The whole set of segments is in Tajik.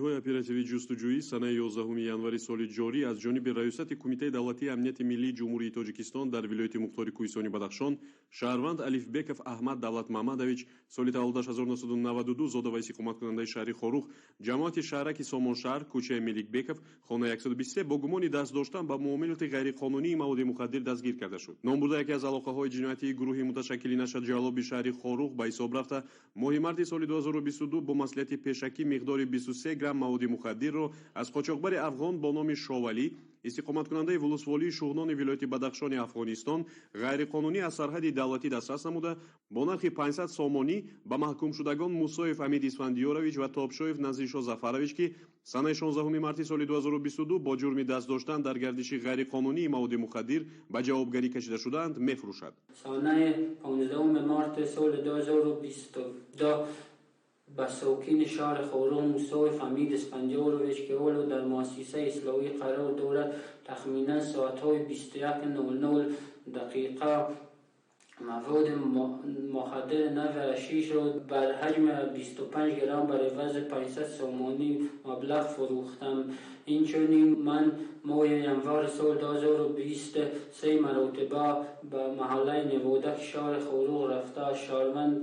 Оперативии ҷустуҷӯӣ санаи 11 январи соли ҷорӣ аз ҷониби Раёсати Кумитаи давлатии амнияти миллии Ҷумҳурии Тоҷикистон дар вилояти Мухтори Кӯҳистони Бадахшон шаҳрванд Алифбеков Аҳмад Давлатмамадович, соли таваллудаш 1992, зода ва истиқоматкунандаи шаҳри Хоруғ, ҷамоати шаҳраки Сомоншаҳр, кӯчаи Меликбеков, хонаи 123, бо гумони даст доштан ба муомилоти ғайриқонунии маводи мухаддир дастгир карда шуд. Номбурда яке аз алоқаҳои ҷиноятии гурӯҳи муташаккили нашаҷаллоби шаҳри Хоруғ ба ҳисоб рафта, моҳи марти соли 2022 бо маслиҳати пешакӣ миқдори 23 грамм маводи мухаддирро аз қочоқбари афғон бо номи Шовалӣ, истиқоматкунандаи вулусволии Шуғнони вилояти Бадахшони Афғонистон, ғайриқонунӣ аз сарҳади давлатӣ дастрас намуда, бо нархи 500 сомонӣ ба маҳкумшудагон Мусоев Амид Исфандиёрович ва Тобшоев Назиршо Зафарович, ки санаи 16 марти соли 2022 бо ҷурми даст доштан дар гардиши ғайриқонунии маводи мухаддир ба ҷавобгарӣ кашида шудаанд, мефурӯшад. Санаи 15 марти соли 2022 ба сокини шаҳри Хоруғ Мусоев Ҳамид Исфандиёрович, ки ҳоло дар муассисаи ислоҳӣ қарор дорад, тахминан соатҳои 21:00 дақиқа маводи мухаддири нави ҳашишро бар ҳаҷми 25 грамм бар ивази 500 сомонӣ маблағ фурӯхтам. Инчунин ман моҳи январи соли 2023 маротиба ба маҳаллаи Неводаки шаҳри Хоруғ рафта, аз шаҳрванди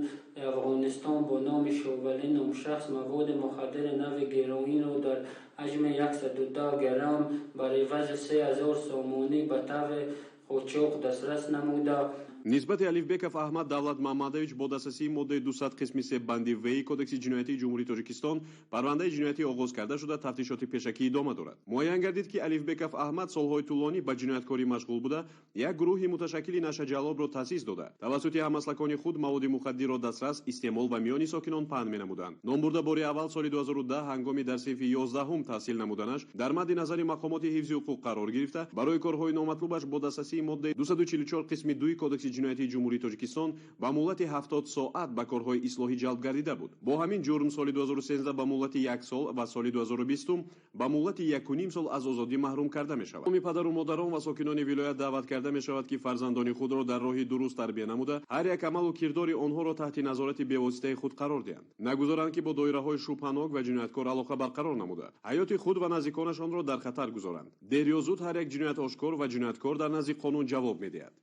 Афғонистон бо номи Шовалӣ ном шахс маводи мухаддири нави героинро дар ҳаҷми 110 грамм бар ивази 3000 сомонӣ ба таври қочоқ дастрас намуда. Нисбати Алифбеков Аҳмад Давлатмамадович бо дастрасии моддаи 200 қисми 3 банди В Кодекси ҷиноятии Ҷумҳурии Тоҷикистон парвандаи ҷиноятӣ оғоз карда шуда, тафтишоти пешакӣ идома дорад. Муайян гардид, ки Алифбеков Аҳмад солҳои тӯлонӣ ба ҷинояткорӣ машғул буда, як гурӯҳи муташаккили нашаҷаллобро таъсис дода, тавассути ҳаммаслакони худ маводи мухаддирро дастрас, истеъмол ва миёни сокинон паҳн менамуданд. Номбурда бори аввал соли 2010 ҳангоми дар синфи 11 таҳсил намуданаш дар мадди назари мақомоти ҳифзи ҳуқуқ қарор гирифта, барои корҳои номатлубаш бо дастрасии моддаи 244 қисми 2 Кодекси ҷиноятии Ҷумҳурии Тоҷикистон ба муҳлати 70 соат ба корҳои ислоҳӣ ҷалб гардида буд. Бо ҳамин ҷурм соли 2013 ба муҳлати 1 сол ва соли 2020 ба муҳлати 1,5 сол аз озодӣ маҳрум карда мешавад. Тамоми падару модарон ва сокинони вилоят даъват карда мешавад, ки фарзандони худро дар роҳи дуруст тарбия намуда, ҳар як амалу кирдори онҳоро таҳти назорати бевоситаи худ қарор диҳанд. Нагузоранд, ки бо доираҳои шубҳанок ва ҷинояткор алоқа барқарор намуда, ҳаёти худ ва наздиконашонро дар хатар гузоранд. Дер ё зуд ҳар як ҷиноят ошкор ва ҷинояткор дар назди қонун ҷавоб медиҳад.